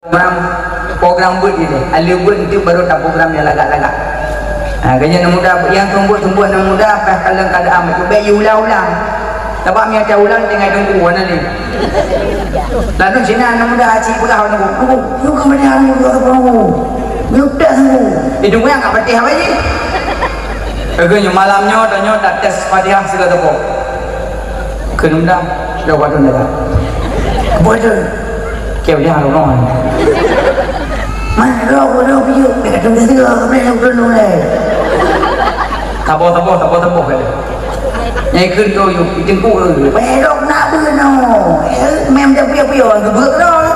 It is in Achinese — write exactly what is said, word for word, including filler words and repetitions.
Program, program beuet ilée. Aleuh beuet enteuk baru taprogram nyang lagak-lagak. Ha, geuhnyan aneuk muda, nyang seumeubeuet-seumeubeuet aneuk muda, pas kalon keuadaan bacut, bèk jiulang-ulang. Sabab meunyo taulang tinggai teungku hana lé. Lalu sinan aneuk muda aci peugah ngon teungku, "Teungku, nyoe ka meudeh aneuk muda teungku. Nyoe peugah teungku." Itu meunan ka patéh apa jih? Oke, nyoe malam nyoe, tanyoe tates Fatihah sigoe teupok. Keuneuk dah, sudah buat tu dah. Buat tu. Keu dia rumah. Mana roh, roh, pijuk. Dekat tu dia, boleh nak turun, boleh. Sabar, sabar, sabar, sabar, kata. Nyai kheun tu, yuk, jengkuk tu. Eh, dok nak beuno. Eh, mem dah puyah-puyah, orang tu beurok.